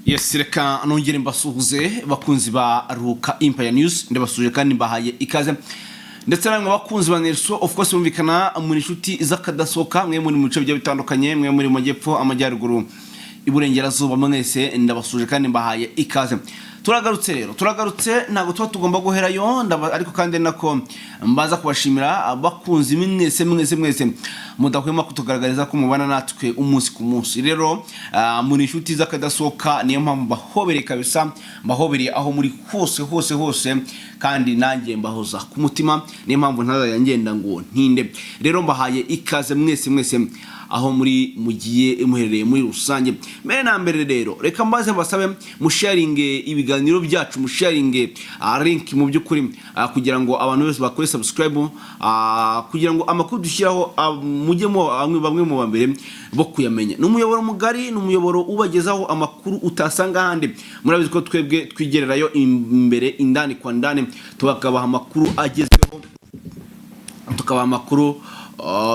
Yes, reka nongere mbasuhuze, bakunzi ba Ruhuka Empire News. Ndabasuhuje kandi mbahaye ikaze, ndetse namwe bakunzi ba Nelson, of course bumvikana muri inshuti z'akadasohoka, mwe muri mu bice bigiye bitandukanye, mwe muri mu majyepfo, amajyaruguru, iburengerazuba, mwese ndabasuhuje kandi mbahaye ikaze. Turagarutse rero, turagarutse, ntabwo tuba tugomba guherayo. Ariko kandi nako mbaza kubashimira, abakunzi mwese mwese mwese mudahwema kutugaragariza ko mubana natwe umunsi ku munsi. Rero muri inshuti z'akadasohoka, niyo mpamvu mbahobereye kabisa, mbahobereye aho muri hose hose hose, kandi nanjye mbahoza ku mutima, niyo mpamvu ntazajya ngenda ngo ntinde. Rero mbahaye ikaze mwese mwese aho muri mugiye muherereye muri rusange. Mbere na mbere rero, reka mbaze mbasabe musharinge ibiganiro byacu, musharinge link mu by'ukuri, kugira ngo abantu bose bakore subscribe, kugira ngo amakuru dushyiraho mujye mu bamwe mu bambere bo kuyamenya. Ni umuyoboro mugari, ni umuyoboro ubagezaho amakuru utasanga ahandi. Murabizi ko twebwe twigererayo imbere indani kwa ndani, tukabaha amakuru agezweho, tukabaha amakuru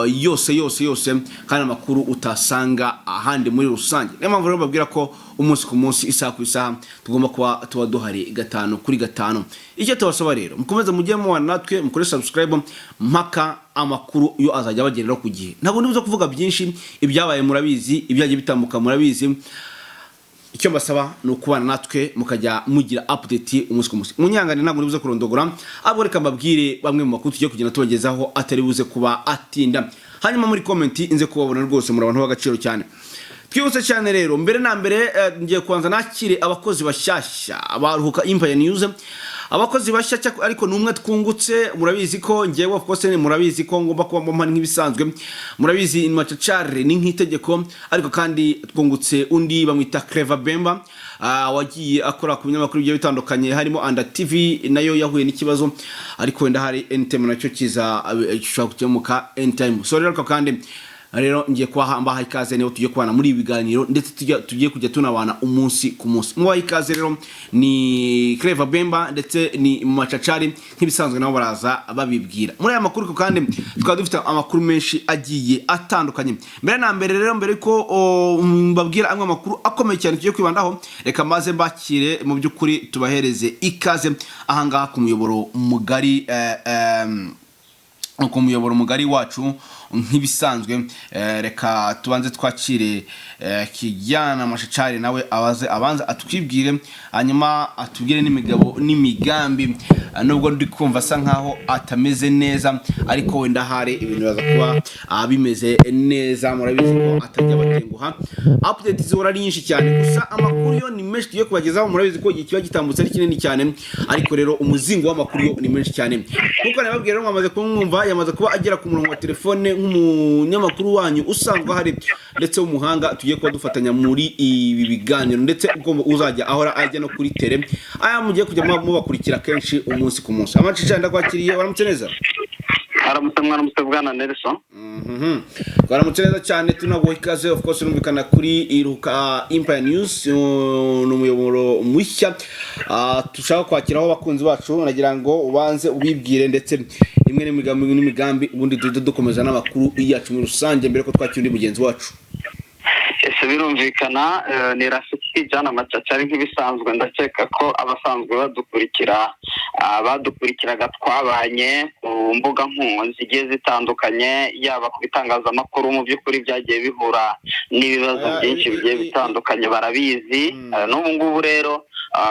yose yose yose, kandi amakuru utasanga ahandi muri rusange. Niyo mpamvu rero babwira ko umunsi ku munsi, isaha ku isaha, tugomba kuba tuba duhari gatanu kuri gatanu. Icyo tubasaba rero, mukomeze mujye mubana natwe, mukore subscribe mpaka amakuru yo azajya abagereraho ku gihe. Ntabwo ndibuze kuvuga byinshi, ibyabaye murabizi, ibyagiye bitambuka murabizi. Icyo mbasaba ni ukubana natwe, mukajya mugira update umunsi ku munsi. Munyangane, ntabwo ndibuze kurondogora, ahubwo reka mbabwire bamwe mu makuru tugiye kugenda tubagezaho atari buze kuba atinda. Hanyuma muri comment inze kubabona rwose, muri abantu b'agaciro cyane. Twihuse cyane rero, mbere na mbere ngiye kubanza nakire abakozi bashyashya baruhuka Empire News. Abakozi bashya, ariko ni umwe twungutse. Murabizi ko ngewe, of course, murabizi ko ngomba kuba mpari nk'ibisanzwe, murabizi macacare ni nk'itegeko. Ariko kandi twungutse undi, bamwita Clever Bemba, wagiye akora ku binyamakuru bigiye bitandukanye, harimo Anda TV, nayo yahuye n'ikibazo, ariko wenda hari anytime nacyo kiza gishobora gukemuka anytime. So rero, ariko kandi rero ngiye kubaha mbaha ikaze, niho tugiye kubana muri ibi biganiro, ndetse tugiye kujya tunabana umunsi ku munsi. Mubaha ikaze rero ni Clever Bemba ndetse ni Macacari nk'ibisanzwe, nabo baraza babibwira muri aya makuru. Kandi tukaba dufite amakuru menshi agiye atandukanye. Mbere na mbere rero, mbere ko mbabwira amwe amakuru akomeye cyane tugiye kwibandaho, reka maze mbakire mu by'ukuri, tubahereze ikaze ahangaha ku muyoboro mugari, ku muyoboro mugari wacu nk'ibisanzwe. Reka tubanze twakire Kijyana Mashacari, nawe abaze abanze atwibwire, hanyuma atubwire n'imigabo n'imigambi. Nubwo ndi kumva asa nkaho atameze neza, ariko wenda hari ibintu biza kuba bimeze neza. Murabizi ko atajya batenguha, update zihora ari nyinshi cyane, gusa amakuru yo ni menshi tugiye kubagezaho. Murabizi ko igihe kiba gitambutse ari kinini cyane, ariko rero umuzingo w'amakuru yo ni menshi cyane. Nkuko nababwiye rero, mwamaze kumwumva, yamaze kuba agera ku murongo wa telefone nk'umunyamakuru wanyu usanzwe ahari, ndetse w'umuhanga, tugiye kuba dufatanya muri ibi biganiro, ndetse ugomba uzajya ahora ajya no kuri tele aya mugiye kujya mubakurikira kenshi umunsi ku munsi. Amacica, ndakwakiriye, waramutse neza? Mwaramutse, mwaramutse bwana Nelson. Twaramutse neza cyane, tunaguha ikaze, of course numvikana kuri Iruka Empire News. Ni umuyoboro mushya dushaka kwakiraho abakunzi bacu. Nagira ngo ubanze ubibwire, ndetse imwe n'imigambi, ubundi duhite dukomeza n'amakuru yacu muri rusange, mbere ko twakira undi mugenzi wacu. Ese birumvikana, ni Rafiki Jana Macacari nk'ibisanzwe. Ndakeka ko abasanzwe badukurikira, badukurikiraga, twabanye ku mbuga zigiye zitandukanye, yaba ku bitangazamakuru, mu by'ukuri byagiye bihura n'ibibazo byinshi bigiye bitandukanye, barabizi. N'ubu ngubu rero,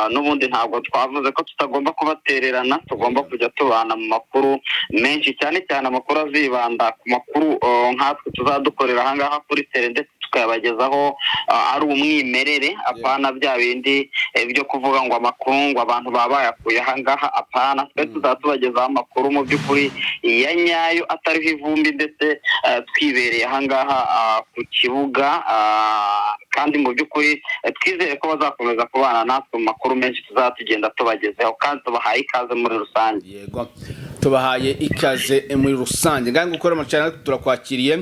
n'ubundi ntabwo twavuze ko tutagomba kubatererana, tugomba kujya tubana mu makuru menshi cyane cyane amakuru azibanda ku makuru nkatwe tuzadukorera ahangaha kuri tele, ndetse tukayabagezaho ari umwimerere, apana bya bindi byo kuvuga ngo amakuru ngo abantu baba bayakuye ahangaha, apana. Twe tuzaba tubagezaho amakuru mu by'ukuri ya nyayo, atariho ivumbi, ndetse twibereye ahangaha ku kibuga, kandi mu by'ukuri twizere ko bazakomeza kubana natwe mu makuru menshi tuzaba tugenda tubagezeho, kandi tubahaye ikaze muri rusange. Yego. Tubahaye ikaze muri rusange. Ngahe gukora amacana, turakwakiriye,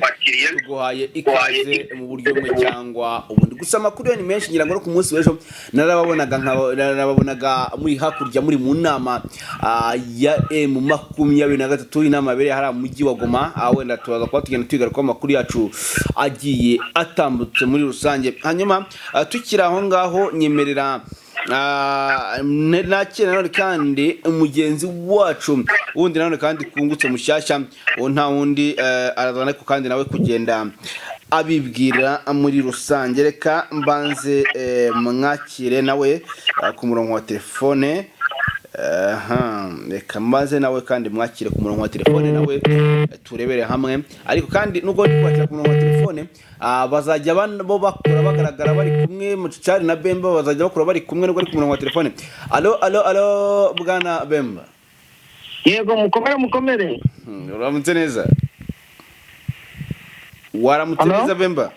tuguhaye ikaze mu buryo bumwe cyangwa ubundi. Gusa amakuru yo ni menshi. Ngira ngo no ku munsi w'ejo narababonaga, narababonaga muri hakurya muri mu nama ya M23, inama yabereye hariya mu mujyi wa Goma. Wenda turaza kuba tugenda tugaruka amakuru yacu agiye atambutse muri rusange. Hanyuma tukiri aho ngaho, nyemerera nakira nanone kandi mugenzi wacu wundi nanone kandi kungutse mushyashya. Uwo nta wundi, araza ariko kandi nawe kugenda abibwira muri rusange. Reka mbanze mwakire nawe ku murongo wa telefone. Aha, reka mbanze nawe kandi mwakire ku murongo wa telefone, nawe turebere hamwe. Ariko kandi nubwo ndi kwakira ku murongo wa telefone, bazajya bo bakora bagaragara bari kumwe. Mucicari na Bemba bazajya bakora bari kumwe nubwo ari ku murongo wa telefone. Alo, alo, alo, bwana Bemba. Yego, mukomere, mukomere. Uramutse neza, waramutse Alo? neza, Bemba.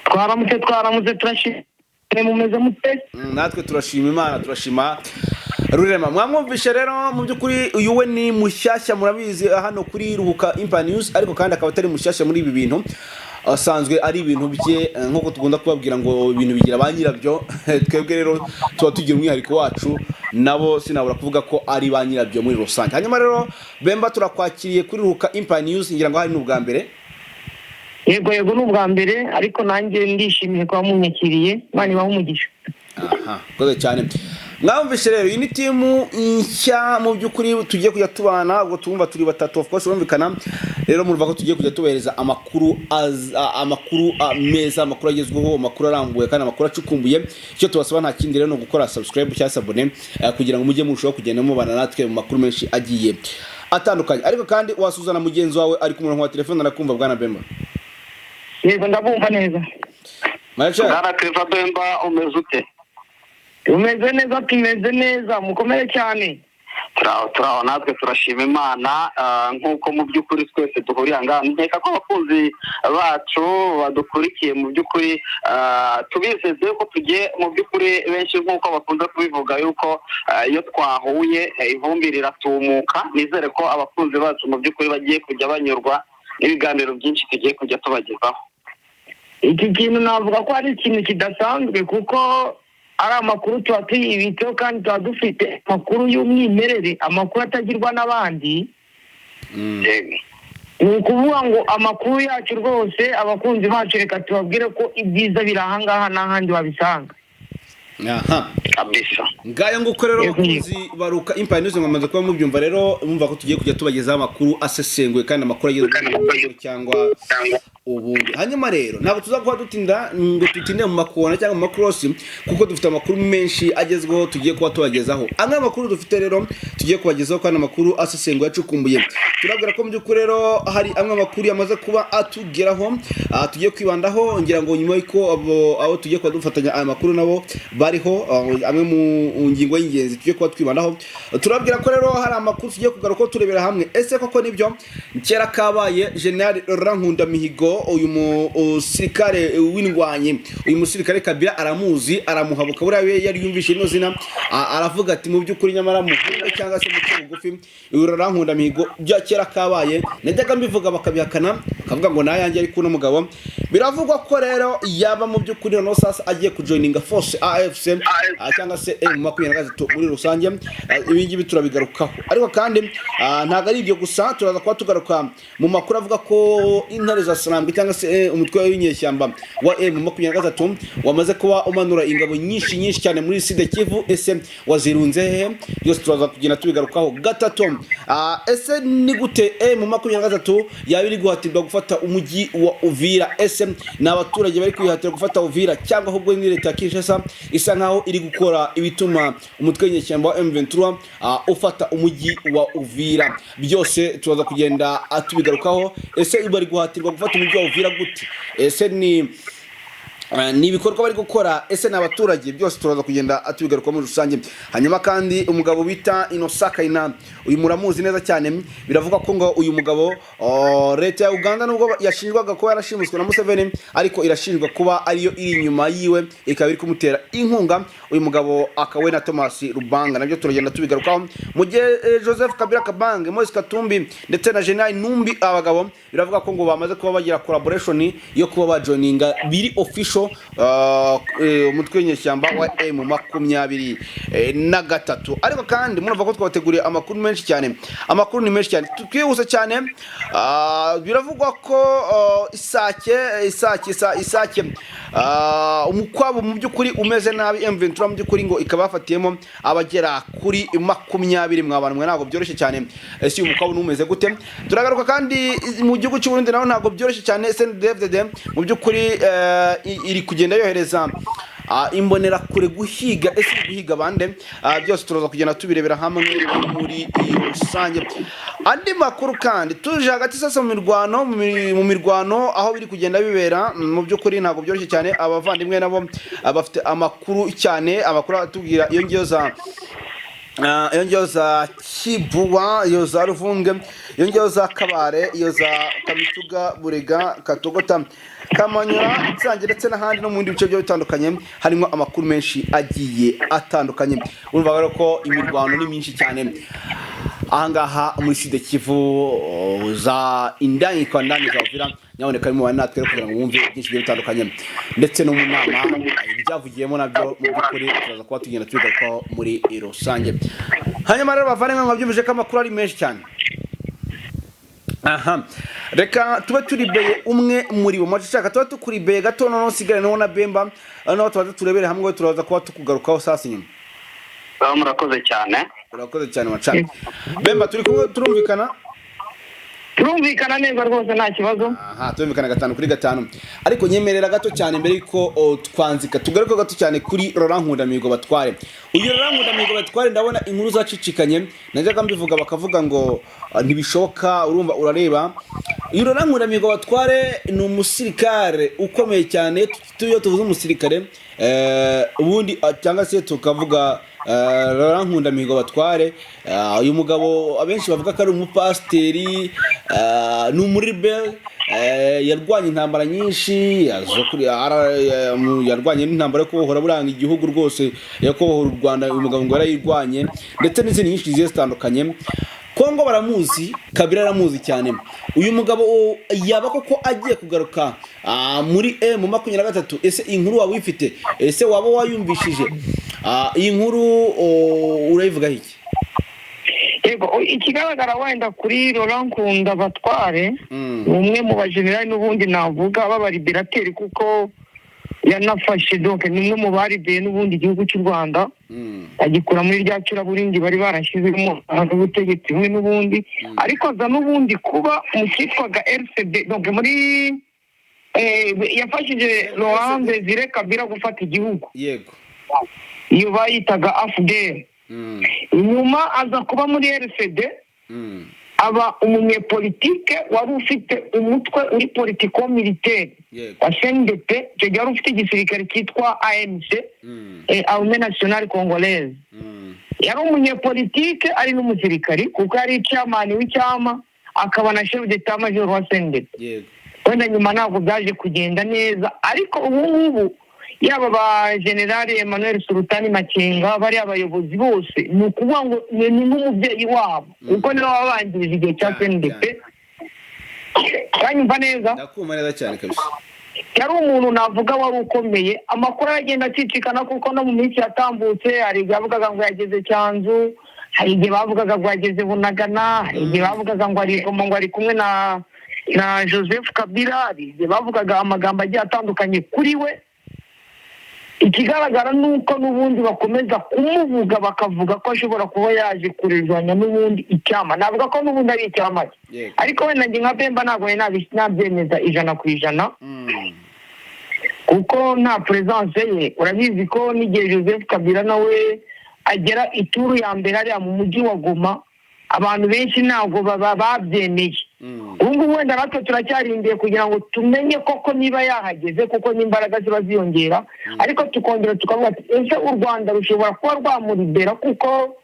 Twaramutse, twaramutse, turashimye. Mumeze mute? Natwe turashima Imana, turashima Rurema. Mwamwumvishe rero, mu by'ukuri uyu we ni mushyashya, murabizi hano kuri Ruhuka Impa News, ariko kandi akaba atari mushyashya muri ibi bintu, asanzwe ari ibintu bye. Nk'uko tugunda kubabwira ngo ibintu bigira ba nyirabyo, twebwe rero tuba tugira umwihariko wacu, nabo sinabura kuvuga ko ari ba nyirabyo muri rusange. Hanyuma rero Bemba, turakwakiriye kuri Ruhuka Impa News. Ngira ngo hari n'ubwa mbere. Yego, yego, ni ubwa mbere, ariko nanjye ndishimiye kuba munyakiriye. Imana ibahe umugisha. Aha, koze cyane. Mwumvishe rero, iyi ni team nshya mu by'ukuri tugiye kujya tubana. Ubwo tumva turi batatu, of course urumvikana rero, murumva ko tugiye kujya tubahereza amakuru amakuru meza, amakuru agezweho, amakuru arambuye kandi amakuru acukumbuye. Icyo tubasaba nta kindi rero ni ugukora subscribe cyangwa s'abonner, kugira ngo mujye murushaho kugenda mubana natwe mu makuru menshi agiye atandukanye. Ariko kandi wasuzana mugenzi wawe ari ku murongo wa telefone, arakumva, bwana Bemba. Yego, ndabumva neza. Maracha. Bwana Clever Bemba, umeze ute? Tumeze neza, tumeze neza, mukomere cyane. Turaho, turaho, natwe turashima Imana. Nk'uko mu by'ukuri twese duhuriye aha ngaha, nkeka ko abakunzi bacu badukurikiye mu by'ukuri tubizeze ko tugiye mu by'ukuri benshi, nk'uko bakunze kubivuga yuko iyo twahuye ivumbi riratumuka. Nizere ko abakunzi bacu mu by'ukuri bagiye kujya banyurwa n'ibiganiro byinshi tugiye kujya tubagezaho. Iki kintu navuga ko ari ikintu kidasanzwe, kuko ari amakuru tuba tuyibitseho kandi tuba dufite amakuru y'umwimerere, amakuru atagirwa n'abandi. Yego. Ni ukuvuga ngo amakuru yacu rwose, abakunzi bacu, reka tubabwire ko ibyiza biri ahangaha n'ahandi wabisanga. Aha. Kabisa. Ngayo nguko rero. Yego. Abakunzi baruka Empire News, mwamaze kuba mubyumva rero, mumva ko tugiye kujya tubagezaho amakuru asesenguye kandi amakuru agezweho cyangwa ubundi. Hanyuma rero ntabwo tuza kuba dutinda ngo tutinde mu makona cyangwa mu makrosi, kuko dufite amakuru menshi agezweho tugiye kuba tubagezaho. Amwe amakuru dufite rero tugiye kubagezaho kandi amakuru asesenguye, acukumbuye, turabwira ko mu by'ukuri rero hari amwe amakuru yamaze kuba atugeraho, tugiye kwibandaho. Ngira ngo nyuma y'uko abo tugiye kuba dufatanya aya makuru nabo bariho, amwe mu ngingo y'ingenzi tugiye kuba twibandaho, turabwira ko rero hari amakuru tugiye kugaruka turebera hamwe. Ese koko nibyo, kera kabaye General Laurent Nkunda Mihigo, uyu musirikare w'indwanyi, uyu musirikare Kabila aramuzi, aramuhabuka. Buriya we yari yumvishe ino zina, aravuga ati: "Mu by'ukuri nyamara muhungu cyangwa se muce bugufi, uyu Laurent Nkunda Mihigo bya kera kabaye najyaga mbivuga bakabihakana, bakavuga ngo nayanjye." Ariko uno mugabo biravugwa ko rero yaba mu by'ukuri noneho sasa agiye kujoininga force AFC, cyangwa se M23 muri rusange. Ibi ngibi turabigarukaho. Ariko kandi ntabwo ari ibyo gusa, turaza kuba tugaruka mu makuru avuga ko intare za Sarambwe cyangwa se umutwe w'inyeshyamba wa M23 wamaze kuba umanura ingabo nyinshi nyinshi cyane muri Sud Kivu. Ese wazirunze hehe? Byose turaza kugenda tubigarukaho. Gatatu, ese ni gute M23 yaba iri guhatirwa gufata umujyi wa Uvira? Ese ni abaturage bari kwihatira gufata Uvira, cyangwa ahubwo ni leta ya Kinshasa isa nkaho iri gukora ibituma umutwe w'inyeshyamba wa M23 ufata umujyi wa Uvira? Byose turaza kugenda tubigarukaho. Ese bari guhatirwa gufata umujyi wa Uvira gute? Ese ni Ni ibikorwa bari gukora, ese ni abaturage? Byose turaza kugenda tubigaruka muri rusange. Hanyuma kandi umugabo bita Innocent Kayina, uyu muramuzi neza cyane. Biravuga ko ngo uyu mugabo, oh, leta ya Uganda nubwo yashinjwaga kuba yarashimuswe na Museveni, ariko irashinjwa kuba ariyo iri inyuma yiwe, ikaba iri kumutera inkunga. Uyu mugabo akawe na Thomas Rubanga, nabyo turagenda tubigarukaho. Mu gihe Joseph Kabila Kabange, Moise Katumbi ndetse na General Numbi, abagabo biravuga ko ngo bamaze kuba bagira collaboration yo kuba bajoininga biri official umutwe w'inyeshyamba wa M23. Ariko kandi murumva ko twabateguriye amakuru menshi cyane, amakuru ni menshi cyane. Twihuse cyane, biravugwa ko Isake Isake Isake umukwabu mu by'ukuri umeze nabi. M23 mu by'ukuri ngo ikaba yafatiyemo abagera kuri 20. Mwa bantu mwe, ntabwo byoroshye cyane. Ese uyu mukwabu numeze gute? Turagaruka kandi mu gihugu cy'u Burundi, naho ntabwo byoroshye cyane. CNDD-FDD mu by'ukuri iri kugenda yohereza imbonerakure guhiga. Ese iri guhiga bande? Byose turaza kugenda tubirebera hamwe muri rusange. Andi makuru kandi tuje hagati sasa mu mirwano, mu mirwano aho biri kugenda bibera, mu by'ukuri ntabwo byoroshye cyane. Abavandimwe nabo bafite amakuru cyane, amakuru atubwira iyo ngiyo za Kibuwa, iyo za Ruvunge, iyo ngiyo za Kabare, iyo za Kamituga, Burega, Katogota, Kamanyura, Nsange ndetse n'ahandi no mu bindi bice bigiye bitandukanye, harimo amakuru menshi agiye atandukanye. Urumva rero ko imirwano ni myinshi cyane ahangaha muri Sud Kivu, za indani kwa ndani za Uvira. Nyaboneka mu natwe kugira ngo mwumve byinshi bigiye bitandukanye, ndetse no mu nama ibyavugiyemo nabyo mu by'ukuri turaza kuba tugenda tubigarukaho muri rusange. Hanyuma rero bavandimwe, mwabyumvise ko amakuru ari menshi cyane. Aha reka tube turibeye umwe muri bo shaka tuba tukuribeye gato, noneho usigare nawo na Bemba, noneho tubaze turebere hamwe, turaza kuba tukugarukaho sasa inyuma. Baba murakoze cyane. Urakoze cyane macana. Bemba, turi kumwe, turumvikana? Turumvikana neza rwose, nta kibazo. Aha turumvikana 5 kuri 5. Ariko nyemerera gato cyane mbere yuko twanzika, tugaruke gato cyane kuri Laurent Nkundamihigo Batware. Uyu Laurent Nkundamihigo Batware, ndabona inkuru zacicikanye, najyaga mbivuga bakavuga ngo ntibishoboka. Urumva, urareba, uyu Laurent Nkundamihigo Batware ni umusirikare ukomeye cyane. Iyo tuvuze umusirikare ubundi cyangwa se tukavuga Laurent Nkundamihigo Batware, uyu mugabo abenshi bavuga ko ari umupasiteri, ni umuribel, yarwanye intambara nyinshi, yarwanye n'intambara yo kubohora buranga igihugu rwose, yo kubohora u Rwanda. Uyu mugabo ngo yarayirwanye, ndetse n'izindi nyinshi zigiye zitandukanye. Kongo baramuzi, Kabila aramuzi cyane. Uyu mugabo yaba koko agiye kugaruka muri M23? Ese inkuru waba uyifite? Ese waba wayumvishije? Iyi nkuru urayivugaho iki? Yego, ikigaragara wenda kuri Laurent Nkunda Batware, ni umwe mu bajenerali n'ubundi navuga b'abalibérateur, kuko yanafashe, donc ni umwe mu baribeye n'ubundi igihugu cy'u Rwanda, agikura muri rya curaburindi bari barashyizemo n'ubutegetsi bumwe n'ubundi, ariko aza n'ubundi kuba mu cyitwaga RCD, donc muri yafashije Laurent Desire Kabila gufata igihugu. Iyo bayitaga AFDL. Nyuma aza kuba muri RCD, aba umunyepolitike wari ufite umutwe uri politico-militaire wa CNDP. Icyo gihe wari ufite igisirikare cyitwa ANC, Armée Nationale Congolaise. Yari umunyepolitike ari n'umusirikari, kuko yari chairman w'icyama, akaba na chef d'état major wa CNDP. Wenda nyuma ntabwo byaje kugenda neza, ariko ubu ngubu yaba ba generali Emmanuel Sultani Makenga, bariya abayobozi bose, ni ukuvuga ngo ni nk'umubyeyi wabo, kuko niwe wabanjirije igihe cya CNDP. Uranyumva neza? Ndakumva neza cyane kabisa. Yari umuntu navuga wari ukomeye. Amakuru aragenda acicikana, kuko no mu minsi yatambutse hari igihe bavugaga ngo yageze Cyanzu, hari igihe bavugaga ngo yageze Bunagana, hari igihe bavugaga ngo ari Goma, ngo ari kumwe na Joseph Kabila, hari igihe bavugaga amagambo agiye atandukanye kuri we. Ikigaragara ni uko n'ubundi bakomeza kumuvuga, bakavuga ko ashobora kuba yaje kurejwanya n'ubundi icyama, navuga ko n'ubundi ari icyama cye. Ariko wenda njye nka Bemba ntabwo nari nabyemeza 100%, kuko nta presence ye. Urabizi ko n'igihe Joseph Kabila nawe agera ituru ya mbere hariya mu mujyi wa Goma, abantu benshi ntabwo baba babyemeye. Ubu ngubu wenda natwe turacyarindiye kugira ngo tumenye koko niba yahageze, kuko n'imbaraga ziba ziyongera. Ariko tukongera tukavuga ati: "Ese u Rwanda rushobora kuba rwamuribera?" Kuko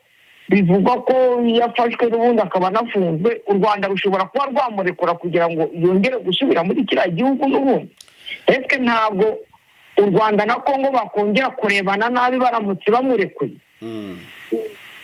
bivugwa ko yafashwe n'ubundi akaba anafunzwe. U Rwanda rushobora kuba rwamurekura kugira ngo yongere gusubira muri kiriya gihugu n'ubundi? Ese ntabwo u Rwanda na Kongo bakongera kurebana nabi baramutse bamurekuye,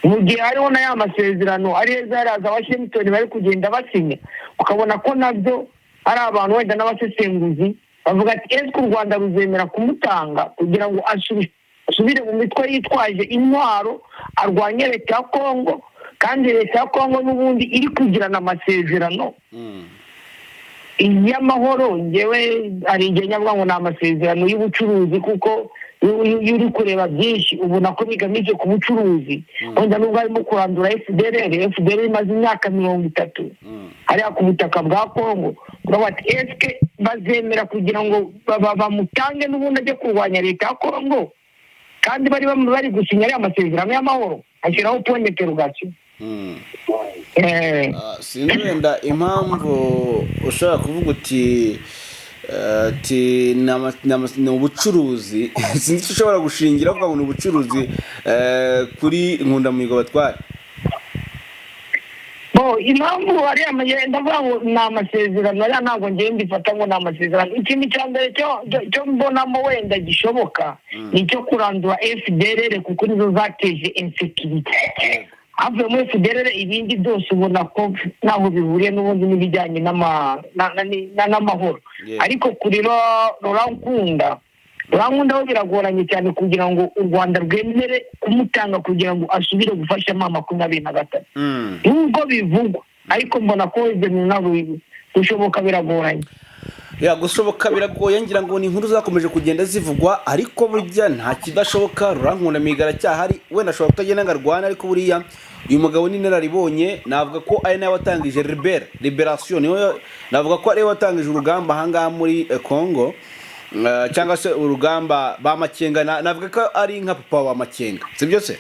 mu gihe hariho na ya masezerano ari heza hariya za Washington bari kugenda basinya? Ukabona ko nabyo ari abantu wenda n'abasesenguzi bavuga ati: "Ese u Rwanda ruzemera kumutanga kugira ngo asubire mu mitwe yitwaje intwaro, arwanye leta ya Kongo, kandi leta ya Kongo n'ubundi iri kugirana amasezerano y'amahoro?" Ngewe hari igihe nyavuga ngo ni amasezerano y'ubucuruzi, kuko iyo uri kureba byinshi ubona ko bigamije ku bucuruzi. Wenda nubwo harimo kurandura FDLR, FDLR imaze imyaka 30 hariya ku butaka bwa Kongo, uravuga ati: "Eske bazemera kugira ngo bamutange n'ubundi ajye kurwanya leta ya Kongo, kandi bari gusinya ariya masezerano y'amahoro?" Ashyiraho point d'interrogation. Sinzi wenda impamvu ushobora kuvuga uti ati ni ubucuruzi. Sinzi icyo ushobora gushingira uvuga ngo ni ubucuruzi kuri Nkundamihigo batware. Bo, impamvu ariya ndavuga ngo ni amasezerano, ariya ntabwo ngiye mbifata ngo ni amasezerano. Ikintu cya mbere cyo mbonamo wenda gishoboka ni icyo kurandura FDLR, kuko nizo zateje insécurité. Havuyemo FDLR, ibindi byose ubona ko ntaho bihuriye n'ubundi n'ibijyanye n'amahoro. Ariko kuri Laurent Nkunda we biragoranye cyane kugira ngo u Rwanda rwemere kumutanga kugira ngo asubire gufasha M23. Nubwo bivugwa, ariko mbona ko ibyo bintu ntabwo gushoboka biragoranye. Ya, gushoboka biragoye. Ngira ngo ni inkuru zakomeje kugenda zivugwa, ariko burya nta kidashoboka. Rurankunda Mihigo aracyahari. Wenda ashobora kutagenda ngo arwane, ariko buriya uyu mugabo ni inararibonye. Navuga ko ari nawe watangije liberation, niwe navuga ko ariwe watangije urugamba ahangaha muri Congo, cyangwa se urugamba ba Makenga. Navuga ko ari nka papa wa Makenga, sibyo se?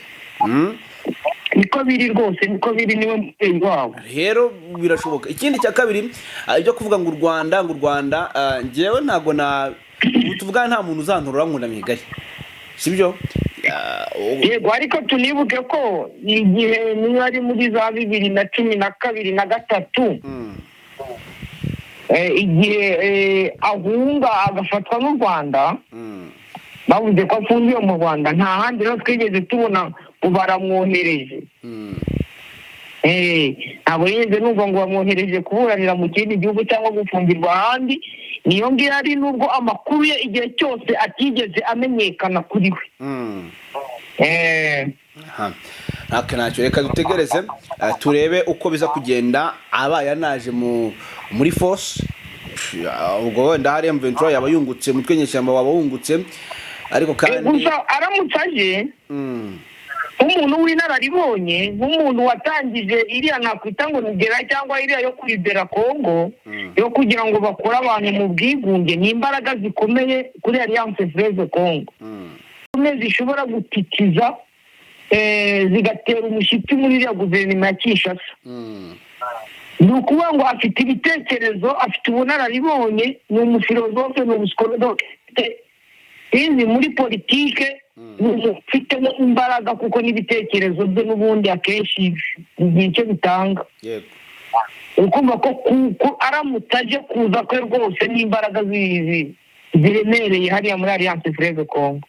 Niko biri rwose, niko biri, niwe mubyeyi wabo. Rero birashoboka. Ikindi cya kabiri, ibyo kuvuga ngo u Rwanda, ngo u Rwanda, njyewe ntabwo na ubu tuvugana nta muntu uzantorora Nkunda Migari, sibyo? Yego, ariko tunibuke ko igihe niba ari muri za 2012 na gatatu, igihe ahunga agafatwa n'u Rwanda, bavuze ko afungiwe mu Rwanda. Nta handi rero twigeze tubona ngo baramwohereje. Ntabwo yigeze numva ngo bamwohereje kuburanira mu kindi gihugu cyangwa gufungirwa ahandi. Niyo ngiyo ari, nubwo amakuru ye igihe cyose atigeze amenyekana kuri we. Aha. Ntacyo, reka dutegereze turebe uko biza kugenda. Abaye anaje muri force, ubwo wenda hari M23 yaba yungutse, umutwe nyeshyamba waba wungutse, ariko kandi Gusa aramutse aje nk'umuntu w'inararibonye, nk'umuntu watangije iriya nakwita ngo ni guerre cyangwa iriya yo kuribera Kongo, yo kugira ngo bakure abantu mu bwigunge, ni imbaraga zikomeye kuri Alliance Fleuve Congo zishobora gutikiza, zigatera umushyitsi muri iriya guverinoma ya Kinshasa. Ni ukuvuga ngo afite ibitekerezo, afite ubunararibonye, ni umufilozofe, ni umusikologe izi muri politike, ni umuntu ufitemo imbaraga, kuko n'ibitekerezo bye n'ubundi akenshi bigira icyo bitanga. Ukumva ko aramutse aje, kuza kwe rwose n'imbaraga ziremereye hariya muri Alliance Fleuve Congo.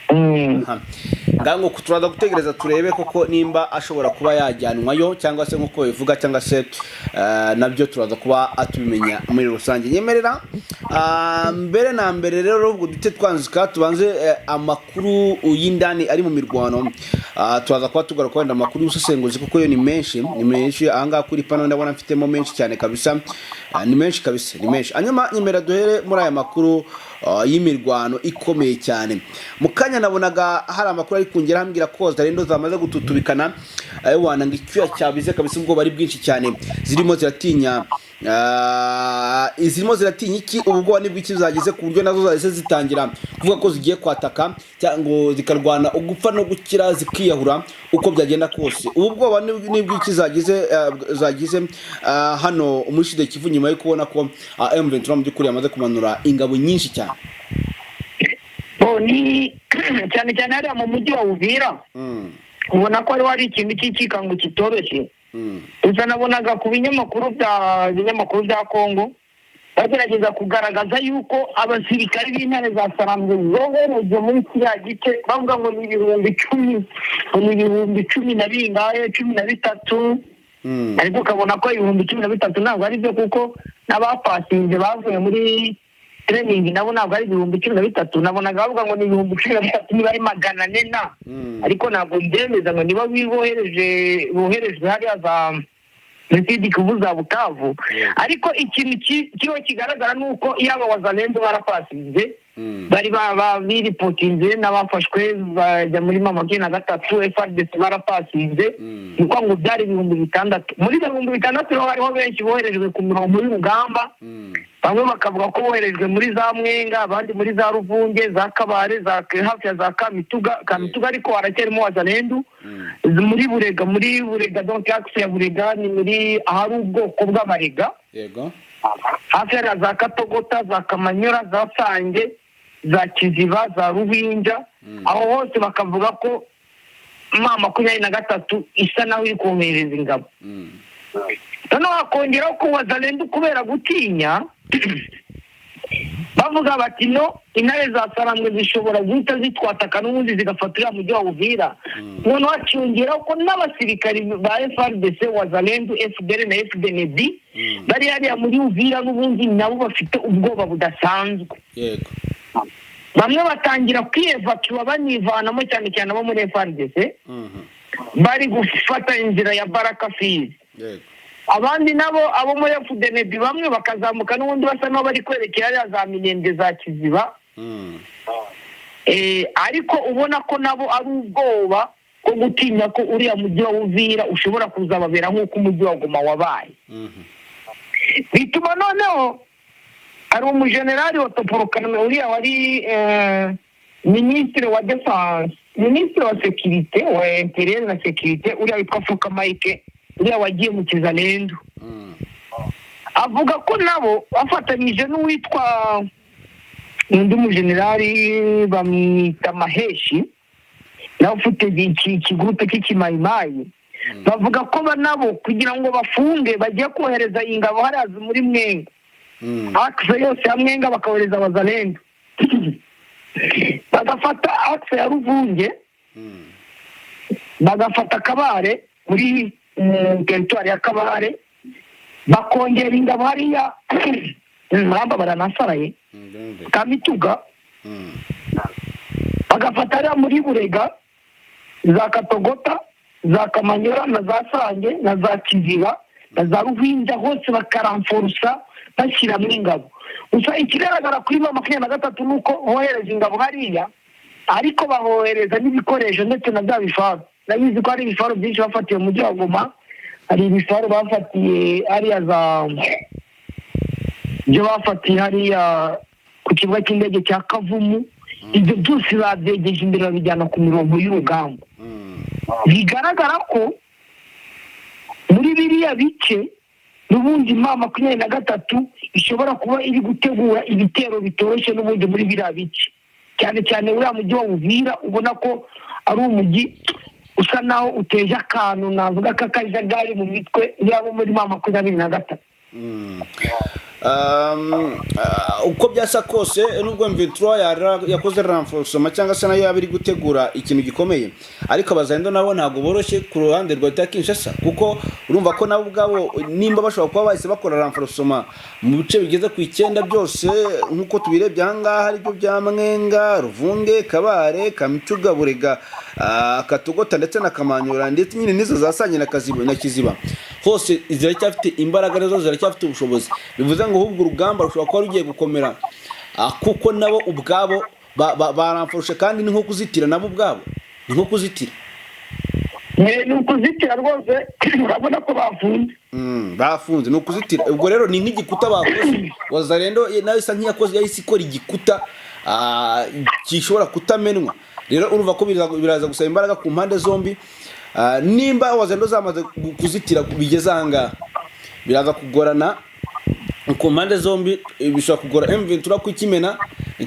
Aha. Ngaho ngo turaza gutegereza turebe koko nimba ashobora kuba yajyanwayo, cyangwa se nk'uko bivuga, cyangwa se nabyo turaza kuba tubimenya muri rusange. Nyemerera, mbere na mbere rero ubwo dute twanzika, tubanze amakuru y'indani ari mu mirwano. Turaza kuba tugaruka wenda amakuru y'ubusesenguzi, kuko yo ni menshi, ni menshi. Ahangaha kuri pano ndabona mfitemo menshi cyane kabisa. Ni menshi kabisa, ni menshi. Hanyuma nyemera duhere muri aya makuru y'imirwano ikomeye cyane. Mu kanya nabonaga hari amakuru ari kungera ambwira ko Wazalendo zamaze gututubikana, wana ngo icyuya cyabize kabisa, ubwoba ari bwinshi cyane, zirimo ziratinya. Zirimo ziratinya iki? Ubwoba nibwo iki zagize ku buryo nazo zahise zitangira kuvuga ko zigiye kwataka cyangwa ngo zikarwana ugupfa no gukira, zikiyahura uko byagenda kose? Ubu bwoba nibwo iki zagize hano muri Sud Kivu, nyuma yo kubona ko M23 mu by'ukuri yamaze kumanura ingabo nyinshi cyane? Bo ni cyane cyane hariya mu mujyi wa Uvira, ubona ko hariho hari ikintu cy'ikikango kitoroshye. Gusa nabonaga ku binyamakuru bya Kongo bagerageza kugaragaza yuko abasirikari b'Intare za Sarambwe zoherejwe muri kiriya gice, bavuga ngo ni 10,000, ngo ni ibihumbi cumi na bingahe, 13. Ariko ukabona ko 13,000 ntabwo ari byo, kuko n'abapasinze bavuye muri training nabo ntabwo ari 13,000. Nabonaga bavuga ngo ni 13,000, niba ari 400 na ariko ntabwo mbyemeza ngo niba bohereje boherejwe hariya za muri Sud Kivu, za Bukavu. Ariko ikintu kiriho kigaragara ni uko yaba Wazalendo barapasinze, bari biripotinze n'abafashwe bajya muri M23, FARDC barapasinze. Ni ukuvuga ngo byari 6000. Muri ibyo 6000 rero hariho benshi boherejwe ku mirongo y'urugamba. Bamwe bakavuga ko boherejwe muri za Mwenga, abandi muri za Ruvunge, za Kabare, za hafi ya za Kamituga. Kamituga ariko haracyarimo Wazalendu. Muri Burega, donc axe ya Burega, ni muri ahari ubwoko bw'Abarega, hafi ya za Katogota, za Kamanyura, za Sange, za Kiziba, za Ruhinja. Aho hose bakavuga ko M23 isa naho iri kohereza ingabo. Noneho hakongeraho ko Wazalendu kubera gutinya bavuga bati: "No Intare za Sarambwe zishobora guhita zitwataka n'ubundi zigafata uriya mujyi wa Uvira." Noneho hakiyongeraho ko n'abasirikari ba FARDC, Wazalendu, FDL na FDNB bari hariya muri Uvira n'ubundi nabo bafite ubwoba budasanzwe. Bamwe batangira kwiyevacuwa banivanamo, cyane cyane abo muri FARDC, bari gufata inzira ya Baraka, Fizi. Abandi nabo abo muri FDNB bamwe bakazamuka n'ubundi basa n'aho bari kwerekera hariya za Minembwe, za Kiziba. Ariko ubona ko nabo ari ubwoba bwo gutinya ko uriya mujyi wa Uvira ushobora kuzababera nk'uko umujyi wa Goma wabaye. Bituma noneho hari umujenerali wa Toporokaname, uriya wari minisitiri wa défense, minisitiri wa sécurité, wa intérieur na sécurité, uriya witwa Fuka Mike, uriya wagiye mu Kizalendu, avuga ko nabo bafatanyije n'uwitwa undi mujenerali bamwita Maheshi, nawe ufite ikigurupe cy'ikimayimayi. Bavuga ko nabo kugira ngo bafunge bagiye kohereza ingabo hariya muri Mwenga, axe yose ya Mwenga bakabohereza Abazalendo, bagafata axe ya Ruvunge, bagafata Kabare, muri teritwari ya Kabare, bakongera ingabo hariya Muramba, baranasaraye, Kamituga, bagafata hariya muri Burega, za Katogota, za Kamanyora na za Sange na za Kiziba na za Ruhinja, hose bakaramforusa bashyiramo ingabo. Gusa ikigaragara kuri M23 ni uko bohereje ingabo hariya, ariko bahohereza n'ibikoresho ndetse na bya bifaru. Ndabizi ko hari ibifaru byinshi bafatiye mu mujyi wa Goma, hari ibifaru bafatiye hariya za ibyo bafatiye hariya ku kibuga cy'indege cya Kavumu. Ibyo byose babyegeje imbere, babijyana ku mirongo y'urugamba. Bigaragara ko muri biriya bice n'ubundi M23 ishobora kuba iri gutegura ibitero bitoroshye n'ubundi muri biriya bice, cyane cyane uriya mujyi wa Uvira, ubona ko ari umujyi usa naho uteje akantu navuga k'akajagari mu mitwe yabo muri M23. Uko byasa kose, nubwo M23 yakoze renforcement cyangwa se nayo yaba iri gutegura ikintu gikomeye, ariko Abazalendo nabo ntabwo boroshye ku ruhande rwa leta ya Kinshasa, kuko urumva ko nabo ubwabo nimba bashobora kuba bahise bakora renforcement mu bice bigeze ku 9 byose nk'uko tubirebye aha ngaha, aribyo bya Mwenga, Ruvunge, Kabare, Kamituga, Burega, Katogota ndetse na Kamanyura, ndetse nyine n'izo za Sange na Kaziba na Kiziba, hose ziracyafite imbaraga, nazo ziracyafite ubushobozi. Bivuze ngo ahubwo urugamba rushobora kuba rugiye gukomera, kuko nabo ubwabo baramforoshe, kandi ni nko kuzitira, nabo ubwabo ni nko kuzitira. Ni ukuzitira rwose, urabona ko bafunze. Bafunze, ni ukuzitira. Ubwo rero ni nk'igikuta bakoze. Wazalendo nayo isa nk'iyakoze, yahise ikora igikuta gishobora kutamenwa. Rero urumva ko biraza gusaba imbaraga ku mpande zombi. Nimba Wazalendo zamaze kuzitira bigeze ahangaha, biraza kugorana ku mpande zombi. Bishobora kugora M23 kukimena,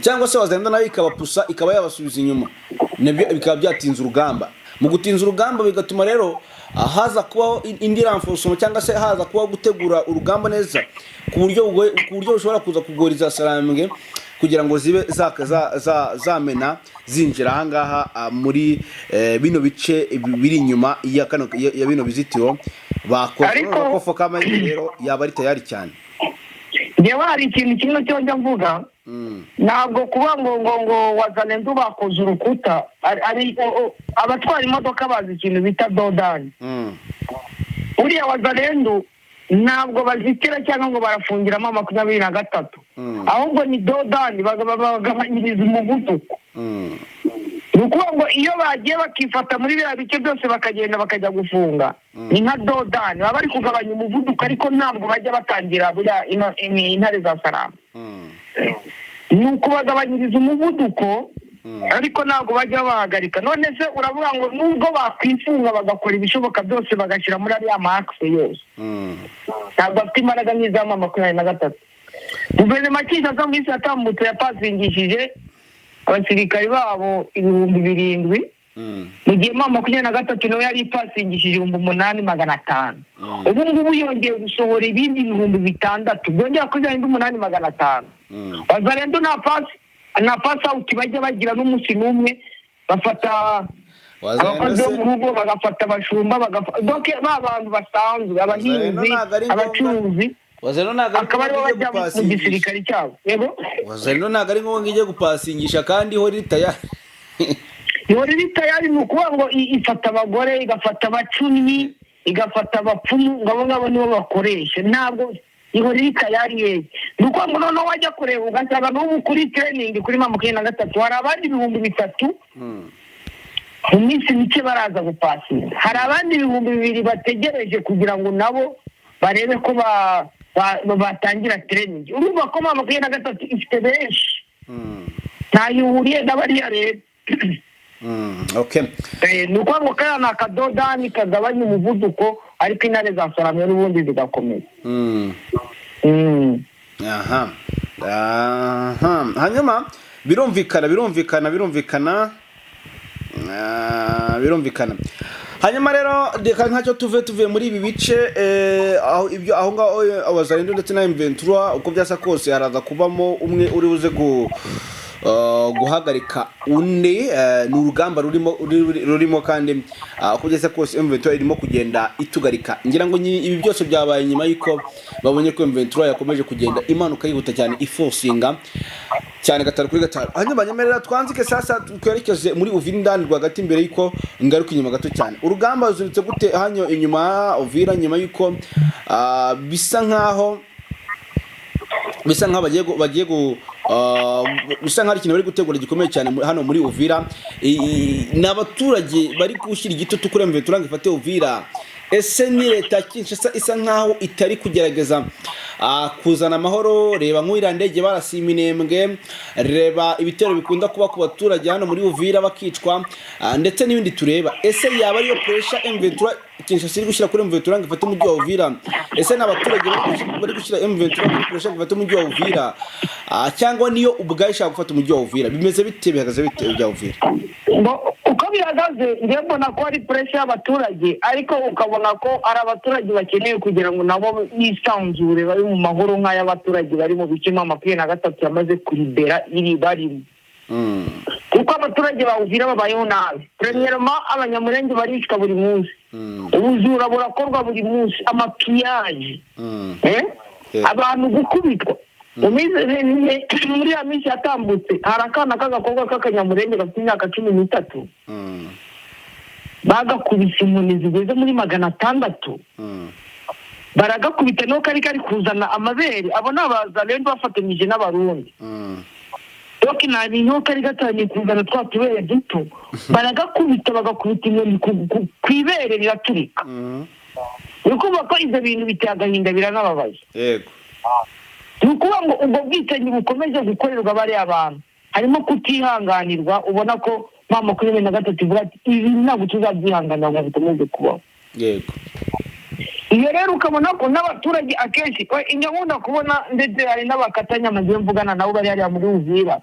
cyangwa se Wazalendo nayo ikabapusa, ikaba yabasubiza inyuma, nabyo bikaba byatinza urugamba. Mu gutinza urugamba bigatuma rero haza kubaho indi renforcement, cyangwa se haza kubaho gutegura urugamba neza ku buryo bushobora kuza kugora iza Sarambwe kugira ngo zibe zamena zinjira ahangaha muri bino bice biri inyuma ya bino bizitiro bakoze. Ariko- Urumva ko Fokama rero yaba ari tayari cyane. Njyewe hari ikintu kimwe cyo njya mvuga. Ntabwo kuba ngo Wazalendo bakoze urukuta ari abatwara imodoka bazi ikintu bita dos d'âne. Uriya Wazalendo ntabwo bazitira cyangwa ngo barafungiramo 23, ahubwo ni dos d'âne, bagabanyiriza umuvuduko. Ni ukuvuga ngo iyo bagiye bakifata muri biriya bice byose, bakagenda bakajya gufunga, ni nka dos d'âne, baba bari kugabanya umuvuduko, ariko ntabwo bajya batangira buriya intare za Sarama. Ni ukubagabanyiriza umuvuduko, ariko ntabwo bajya bahagarika. None se uravuga ngo nubwo bakwifunga, bagakora ibishoboka byose, bagashyira muri ariya makisi yose, ntabwo bafite imbaraga nk'iza 23. Guverinoma Kinshasa mu minsi yatambutse yapasingishije abasirikari babo 7000, mu gihe M23 nawe yari ipasingishije 8500. Ubu ngubu yongeye gusohora ibindi 6000 byongera kuri 8500. Wazalendo nta pass out bajya bagira n'umunsi n'umwe. Bafata abakozi bo mu rugo, bagafata abashumba, bagafata donc ba bantu basanzwe, abahinzi, ntabwo ari ngombwa. abacuruzi, Wazalendo ntabwo ari akaba aribo ngombwa ijye bajya mu gupasingisha. gisirikare cyabo, yego. Wazalendo ntabwo ari ngombwa ijye gupasingisha kandi ihora iri tayari. Ihora iri tayari. Ni ukuvuga ngo ifata abagore, igafata abacunnyi, igafata abapfumu, ngo abo ngabo nibo bakoresha. Ntabwo ihora iri tayari yeye. Ni ukuvuga ngo noneho wajya kureba ugasanga n'ubu kuri training kuri 23 hari abandi 3000 mu minsi mike baraza gupasinga, hari abandi 2000 bategereje kugira ngo nabo barebe ko batangira training. Urumva ko 23 ifite benshi, ntayo ihuriye n'abariya rero. Okay. Ni ukuvuga ngo kariya ni aka dos d'âne kagabanya umuvuduko, ariko intare za Sarambwe n'ubundi zigakomeza. Aha, hanyuma birumvikana. Hanyuma rero reka ntacyo tuve tuvuye muri ibi bice, aho ibyo aho ngaho Abazalendo ndetse na M23, uko byasa kose haraza kubamo umwe uri buze guhagarika undi. Ni urugamba rurimo kandi uko byasa kose M23 irimo kugenda itugarika. Ngira ngo ibi byose byabaye nyuma y'uko babonye ko M23 yakomeje kugenda imanuka yihuta cyane, iforcinga cyane gatanu kuri gatanu. Hanyuma nyemerera twanzike sasa twerekeze muri Uvira indani rwagati, mbere y'uko ngaruka inyuma gato cyane. Urugamba ruzindutse gute hano inyuma Uvira, nyuma y'uko bisa nkaho bisa nkaho ari ikintu bari gutegura gikomeye cyane hano muri Uvira? Ni abaturage bari gushyira igitutu kuri M23 ngo ifate Uvira? Ese ni leta ya Kinshasa isa nkaho itari kugerageza kuzana amahoro? Reba nk'uriya ndege barasiye iminembwe, reba ibitero bikunda kuba ku baturage hano muri Uvira bakicwa, ndetse n'ibindi tureba. Ese yaba ariyo pressure M23 Kinshasa iri gushyira kuri M23 ngo ifate umujyi wa Uvira? Ese ni abaturage bari gushyira M23 kuri pressure ngo ifate umujyi wa Uvira, cyangwa niyo ubwayo ishaka gufata umujyi wa Uvira? Bimeze bite? Bihagaze bite bya Uvira? Ngo uko bihagaze, njyewe mbona ko ari pressure y'abaturage, ariko ukabona ko ari abaturage bakeneye kugira ngo nabo bisanzure, bari mu mahoro nk'ay'abaturage bari mu bice 23 yamaze kuribera iri barimo, kuko abaturage ba Uvira babayeho nabi. Premièrement, Abanyamurenge baricwa buri munsi, ubujura burakorwa buri munsi, ama pillage, abantu gukubitwa. Muri ya minsi yatambutse hari akana k'agakobwa k'Akanyamurenge gafite imyaka 13, bagakubise inkoni zigeze muri 600. Baragakubita niho kari kuzana amabere. Abo ni Abazalendo bafatanyije n'Abarundi. Donc nta bintu kari gatangiye kuzana twa tubere duto, baragakubita, bagakubita inkoni ku ibere riraturika. Ni ukuvuga ko ibyo bintu biteye agahinda, biranababaje. Ni ukuvuga ngo ubwo bwicanyi bukomeje gukorerwa bariya bantu, harimo kutihanganirwa. Ubona ko M23 ivuga ati: "Ibi ntabwo tuzabyihanganira ngo bikomeze kubaho." Iyo rero ukabona ko n'abaturage akenshi inyabunda kubona, ndetse hari n'abakatanyama ngiye mvugana nabo bari hariya muri Uvira,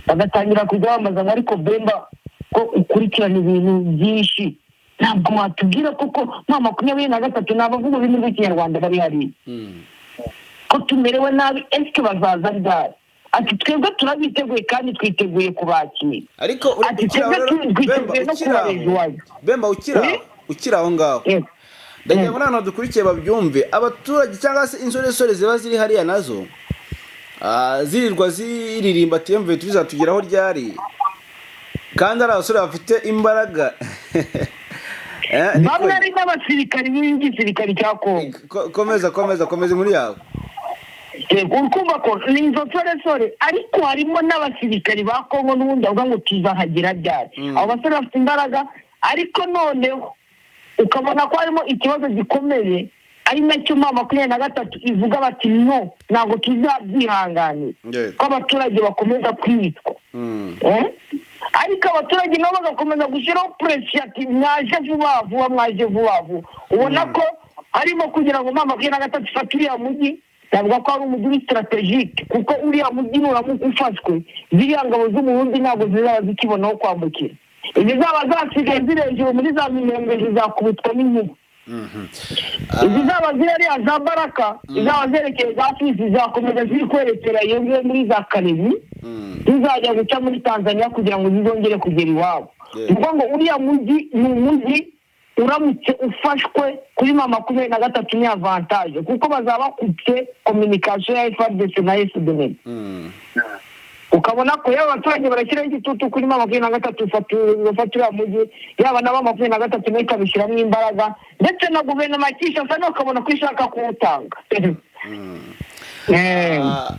bagatangira kujya bambaza ngo: "Ariko Bemba, ko ukurikirana ibintu byinshi, ntabwo watubwira koko M23, ni abavuga ururimi rw'Ikinyarwanda bari hariya, ko tumerewe nabi, ese bazaza ryari?" Ati: "Twebwe turabiteguye kandi twiteguye kubakira." Ariko Ati: ukiri aho "Twebwe rero, twiteguye Bemba, no ukiri aho, kubareza iwacu." Bemba, ukiri aho, Eh? ukiri aho ngaho, Yego. ndagira ngo n'abantu badukurikiye babyumve. Abaturage cyangwa se insoresore ziba ziri hariya nazo zirirwa ziririmba ati: "M23 tuzatugeraho ryari?" Kandi ari abasore bafite imbaraga. Bamwe ari n'abasirikari b'igisirikari cya Kongo. Komeza, komeza, komeza inkuru yawe. Yego, uri ko ni izo nsoresore, ariko harimo n'abasirikari ba Kongo n'ubundi bavuga ngo: "Tuzahagera ryari?" Abo basore bafite imbaraga, ariko noneho ukabona ko harimo ikibazo gikomeye, ari nacyo M23 ivuga bati: "No, ntabwo tuzabyihanganira ko abaturage bakomeza kwicwa." Eh? Ariko abaturage nabo bagakomeza gushyiraho pression ati: "Mwaje vuba vuba, mwaje vuba vuba." Ubona ko harimo kugira ngo M23 ifate uriya mujyi. Navuga ko ari umujyi uri stratégique, kuko uriya mujyi nuramuka ufashwe, ziriya ngabo z'Umurundi ntabwo zizaba zikibona aho kwambukira. Izizaba zasigaye ziri hejuru muri za Minembwe zizakubitwa n'inkuba. Izizaba ziri hariya za Baraka, izaba zerekeye za Fizi, zizakomeza ziri kwerekera iyo ngiyo muri za Kalemie, zizajya guca muri Tanzania kugira ngo zizongere kugera iwabo. Ni ukuvuga ngo uriya mujyi ni umujyi uramutse ufashwe kuri M23 ni avantage, kuko bazaba bakupye communication ya FARDC na SDN. Ukabona ko yaba abaturage barashyiraho igitutu kuri M23 ufata uriya mujyi, yaba na M23 nayo ikabishyiramo imbaraga, ndetse na guverinoma ya Kinshasa nayo ukabona ko ishaka kuwutanga.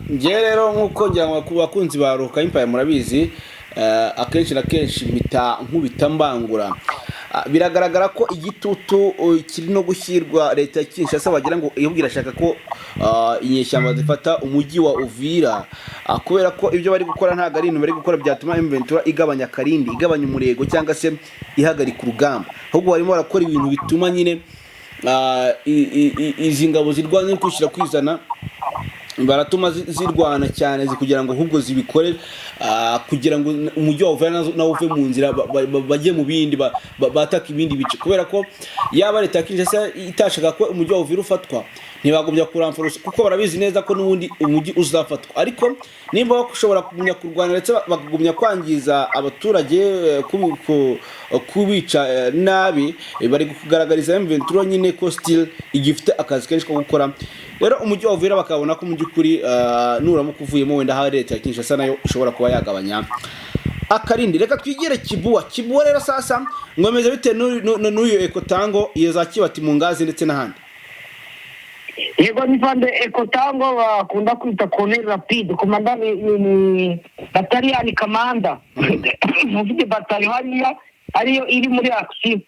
Njyewe rero, nk'uko ngira ngo ku bakunzi ba Ruhuka Empire murabizi, akenshi na kenshi mpita nkubita mbangura. Biragaragara ko igitutu kiri no gushyirwa leta ya Kinshasa, wagira ngo ihubwo irashaka ko inyeshyamba zifata umujyi wa Uvira, kubera ko ibyo bari gukora ntabwo ari ibintu bari gukora byatuma M23 igabanya akarindi, igabanya umurego cyangwa se ihagarika urugamba. Ahubwo barimo barakora ibintu bituma nyine izi ngabo zirwana no kwishyira kwizana, baratuma zirwana cyane kugira ngo ahubwo zibikore, kugira ngo umujyi wa Uvira nawo uve mu nzira, bajye mu bindi, bataka ibindi bice. Kubera ko yaba leta ya Kinshasa itashaka ko umujyi wa Uvira ufatwa, ntibagombye kuramforosa, kuko barabizi neza ko n'ubundi umujyi uzafatwa. Ariko nimba bashobora kugumya kurwana ndetse bakagumya kwangiza abaturage, kubica nabi, bari kugaragariza M23 nyine ko still igifite akazi kenshi ko gukora. Rero umujyi wa Uvira bakabona ko mu by'ukuri nuramuka uvuyemo, wenda hari leta ya Kinshasa nayo ishobora kuba yagabanya akarindi. Reka twigire Kibuwa. Kibuwa rero sasa ngomeze bitewe n'uyu Ekotango, iyo za Kibati mu ngazi ndetse n'ahandi. Yego, ni fande Ekotango bakunda kwita Colonel Rapide, komanda ni bataliyani, kamanda ufite batayo hariya ariyo iri muri action.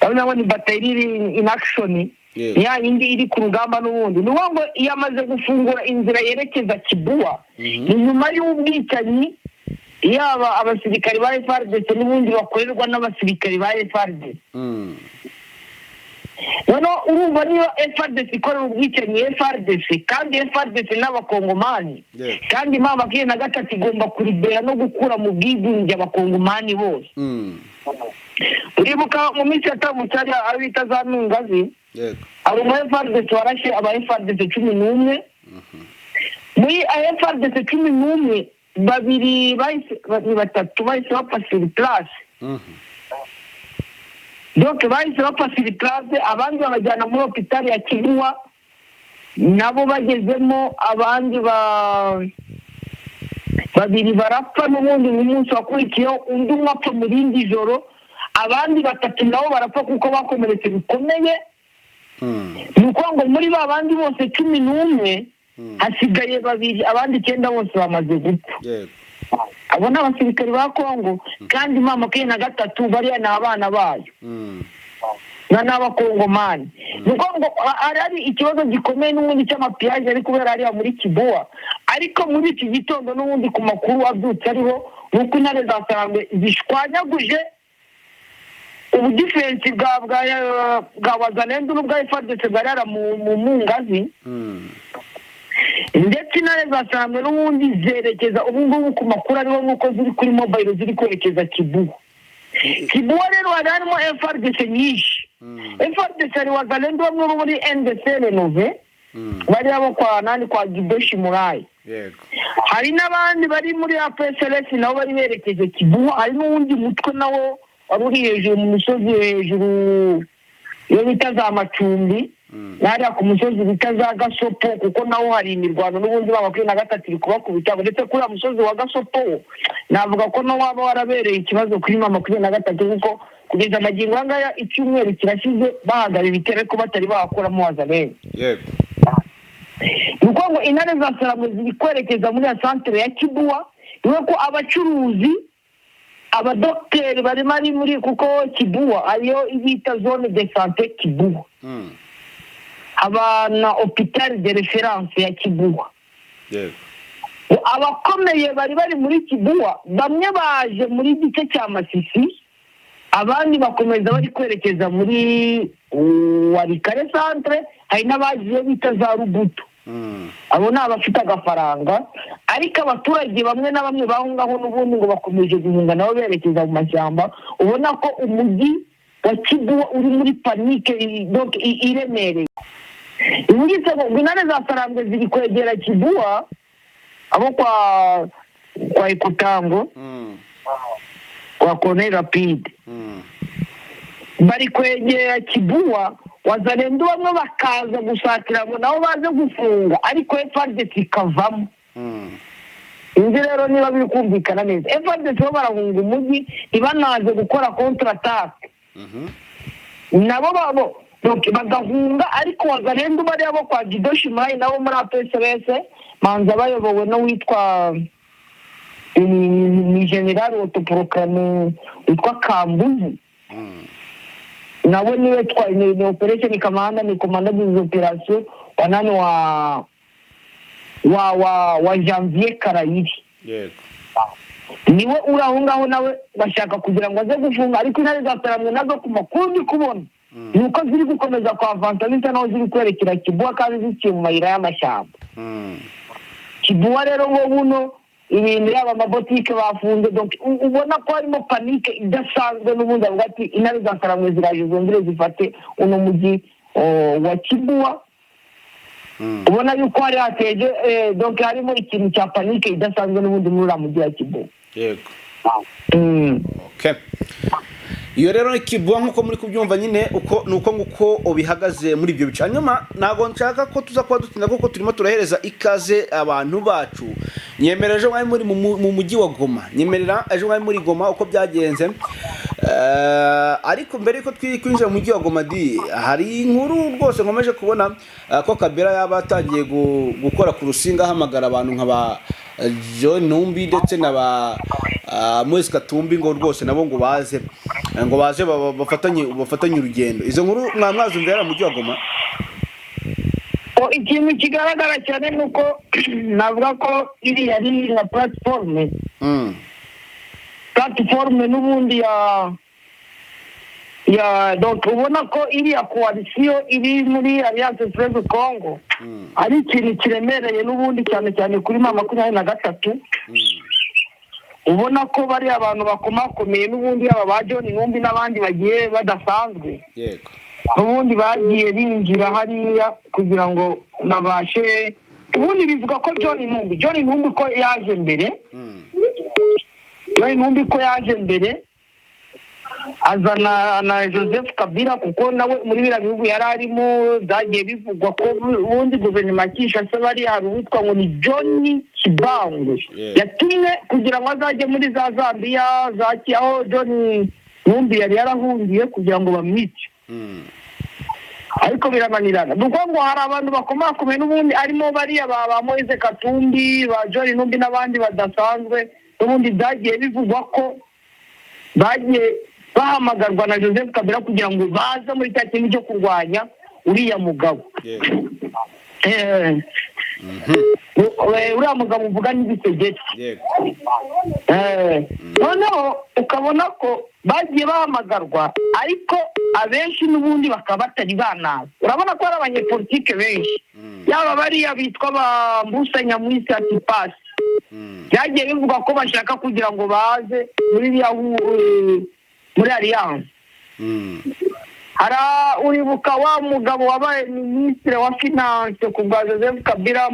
Urabona ngo ni batayo iri in action, ya yindi iri ku rugamba n'ubundi. Ni ukuvuga ngo yamaze gufungura inzira yerekeza Kibuwa. Ni nyuma y'ubwicanyi, yaba abasirikari ba FARDC n'ubundi bakorerwa n'abasirikari ba FARDC. Noneho urumva niba FARDC ikorera ubwicanyi FARDC, kandi FARDC n'abakongomani, kandi M23 igomba kuribera no gukura mu bwigunge abakongomani bose. Uribuka mu minsi yatambutse hariya aho bita za Nungazi, hari umu FARDC warashe aba FARDC 11. Muri aba FARDC 11, babiri bahise, ni batatu bahise bapfa sur place. Donc bahise bapfa sur place, abandi babajyana muri hôpital ya Kibuwa, nabo bagezemo abandi ba babiri barapfa n'ubundi mu munsi wakurikiyeho, undi umwe apfa mu rindi joro, abandi batatu nabo barapfa kuko bakomeretse bikomeye. Ni ukuvuga ngo muri ba bandi bose 11 Hasigaye babiri, abandi icyenda bose bamaze gupfa. Abo ni abasirikari ba Kongo, kandi M23 bariya ni abana bayo na n'Abakongomani. Ni ukuvuga ngo hari ikibazo gikomeye n'ubundi cy'amapillage ari kubera hariya muri Kibuwa. Ariko muri iki gitondo n'ubundi, ku makuru abyutse ariho, ni uko Intare za Sarambwe zishwanyaguje ubudefense bwa Wazalendo n'ubwa FARDC bwari hariya mu Ngazi. Ndetse Intare za Sarambwe n'ubundi zerekeza ubu ngubu, ku makuru ariho, nk'uko ziri kuri mobile, ziri kwerekeza Kibuwa. Kibuwa rero hari harimo FARDC nyinshi. FARDC, hari Wazalendo bamwe bo muri NDC rénové, bariya bo kwa nani, kwa Gidoshi Murayi. Hari n'abandi bari muri APSLS, nabo bari berekeje Kibuwa. Hari n'uwundi mutwe nawo wari uri hejuru mu misozi hejuru, iyo bita za Macumbi, n'hariya ku musozi bita za Gasopo, kuko nawo hari imirwano n'ubundi ba 23 iri kubakubita. Ndetse kuri uriya musozi wa Gasopo, navuga ko nawo waba warabereye ikibazo kuri M23, kuko kugeza amagingo aya ngaya icyumweru kirashize bahagarara ibitero, ariko batari bahakuramo Wazalendo. Ni ukuvuga ngo Intare za Sarambwe ziri kwerekeza muri ya santere ya Kibuwa, ni ko abacuruzi, abadogiteri barimo ari muri, kuko Kibuwa ariyo bita zone de santé Kibuwa, haba na hôpital de référence ya Kibuwa. Abakomeye bari muri Kibuwa, bamwe baje muri gice cya Masisi, abandi bakomeza bari kwerekeza muri Walikale centre. Hari n'abagiye bita za Rubuto. Abo ni abafite agafaranga, ariko abaturage bamwe na bamwe baho ngaho n'ubundi ngo bakomeje guhunga nabo berekeza mu mashyamba. Ubona ko umujyi wa Kibuwa uri muri panique donc iremereye. Ibugitse ngo Intare za Sarambwe ziri kwegera Kibuwa, abo kwa Ekutango, kwa Corneille Rapide, bari kwegera Kibuwa. Wazalendo bamwe bakaza gusatira ngo nabo baze gufunga, ariko FARDC ikavamo. Inzi rero niba biri kumvikana neza, FARDC bo barahunga umujyi, ntibanaze gukora contre-attaque. Nabo babo donc bagahunga, ariko Wazalendo bariya bo kwa Gidoshi Murayi, nabo muri APSLS, manza bayobowe n'uwitwa ni général autoproclamé witwa Kambuzi. Nawe niwe ni operation commander, ni commandant des opérations wa nani, wa Janvier Karayiri. Niwe uri aho ngaho, nawe bashaka kugira ngo aze gufunga. Ariko Intare za Sarambwe nazo, ku makuru ndi kubona, ni uko ziri gukomeza kwavansa, bisa naho ziri kwerekera Kibuwa, kandi ziciye mu mayira y'amashyamba. Kibuwa rero ngo buno ibintu, yaba amabotike bafunze, donc ubona ko harimo panique idasanzwe. N'ubundi avuga ati Intare za Sarambwe ziraje zongere zifate uno mujyi wa Kibuwa. Ubona yuko hari hateje donc harimo ikintu cya panique idasanzwe n'ubundi muri uriya mujyi wa Kibuwa. Okay. Iyo rero ni Kibuwa, nk'uko muri kubyumva nyine, uko ni uko nguko bihagaze muri ibyo bice. Hanyuma ntabwo nshaka ko tuza kuba dutinda, kuko turimo turahereza ikaze abantu bacu. Nyemerera, ejo mwari muri mu mujyi wa Goma. Nyemerera, ejo mwari muri Goma, uko byagenze. Ariko mbere yuko twinjira mu mujyi wa Goma, di hari inkuru rwose nkomeje kubona ko Kabila yaba atangiye gukora ku rusinga, ahamagara abantu nka ba John Numbi ndetse na ba Moise Katumbi, ngo rwose nabo ngo baze bafatanye urugendo. Izo nkuru mwazumva yari mu mujyi wa Goma? Ikintu kigaragara cyane ni uko navuga ko iriya ari nka plateforme plateforme n'ubundi ya donc ubona ko iriya coalition iri muri Alliance Fleuve Congo ari ikintu kiremereye n'ubundi, cyane cyane kuri M23. Ubona ko bariya abantu bakomakomeye n'ubundi, yaba ba John Numbi n'abandi bagiye badasanzwe, n'ubundi bagiye binjira hariya kugira ngo babashe. Ubundi bivuga ko John Numbi ko yaje mbere, John Numbi ko yaje mbere azana na Joseph Kabila, kuko nawe muri biriya bihugu yari arimo, byagiye bivugwa ko ubundi guverinoma ya Kinshasa bari hari uwitwa ngo ni John Kibangu yatumwe kugira ngo azajye muri za Zambia, za aho John Numbi yari yarahungiye, kugira ngo bamwice. Ariko biramanirana. Ni ukuvuga ngo hari abantu bakomakomeye n'ubundi, arimo bariya ba Moise Katumbi, ba John Numbi n'abandi badasanzwe. N'ubundi byagiye bivugwa ko bagiye bahamagarwa na Joseph Kabila kugira ngo baze muri cya kintu cyo kurwanya uriya mugabo. Uriya mugabo uvuga n'ibisegeti. Noneho ukabona ko bagiye bahamagarwa, ariko abenshi n'ubundi bakaba batari banaza. Urabona ko hari abanyepolitike benshi, yaba bariya bitwa ba Mbusa Nyamwisi, Atipasi, byagiye bivugwa ko bashaka kugira ngo baze muri iriya muri alliance. Hari uribuka wa mugabo wabaye minisitiri wa finance ku bwa Joseph Kabila,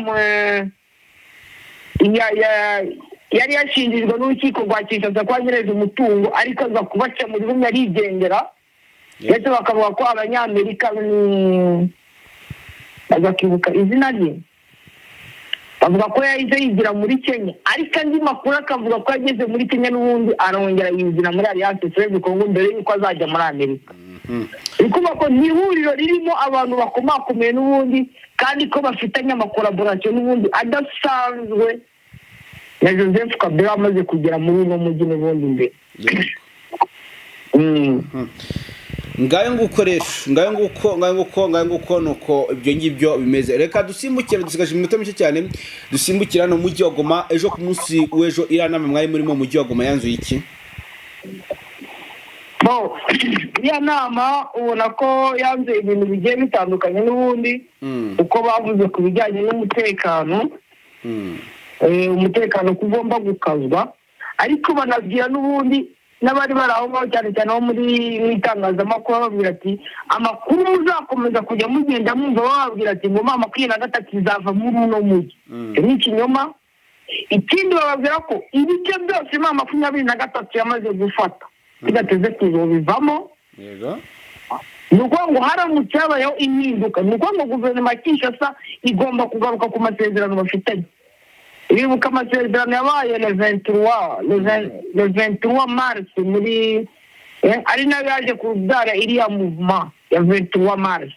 yari yashinjijwe n'urukiko rwa Kinshasa ko yanyereje umutungo, ariko aza kubaca mu rurimi arigendera, ndetse bakavuga ko Abanyamerika baza kwibuka izina rye, bavuga ko yahise yigira muri Kenya, ariko andi makuru akavuga ko yageze muri Kenya n'ubundi arongera yinjira muri Alliance Fleuve Congo mbere y'uko azajya muri Amerika. Ni ukuvuga ko ni ihuriro ririmo abantu bakomakomeye n'ubundi, kandi ko bafitanye ama collaboration n'ubundi adasanzwe na Joseph Kabila amaze kugera muri uno mujyi n'ubundi mbere. Ngayo nguko rero, ngayo nguko, ngayo nguko, ngayo nguko. Nuko ibyo ngibyo bimeze. Reka dusimbukire, dusigaje iminota mike cyane. Dusimbukire hano mu mujyi wa Goma. Ejo, ku munsi w'ejo, iriya nama mwari murimo mu mujyi wa Goma yanzuye iki? Bo, iriya nama ubona ko yanze ibintu bigiye bitandukanye n'ubundi, uko bavuze ku bijyanye n'umutekano, umutekano ko ugomba gukazwa, ariko banabwira n'ubundi n'abari bari aho ngaho, cyane cyane abo muri mu itangazamakuru, bababwira ati amakuru muzakomeza kujya mugenda mwumva bababwira ati ngo M23 izava muri uno mujyi, icyo ni ikinyoma. Ikindi, bababwira ko ibice byose M23 yamaze gufata bidateze kuzobivamo. Ni ukuvuga ngo haramutse habayeho impinduka, ni ukuvuga ngo guverinoma ya Kinshasa igomba kugaruka ku masezerano bafitanye. Uribuka amasezerano yabaye le 23 mars muri ari nayo yaje kubyara iriya mouvement ya 23 mars,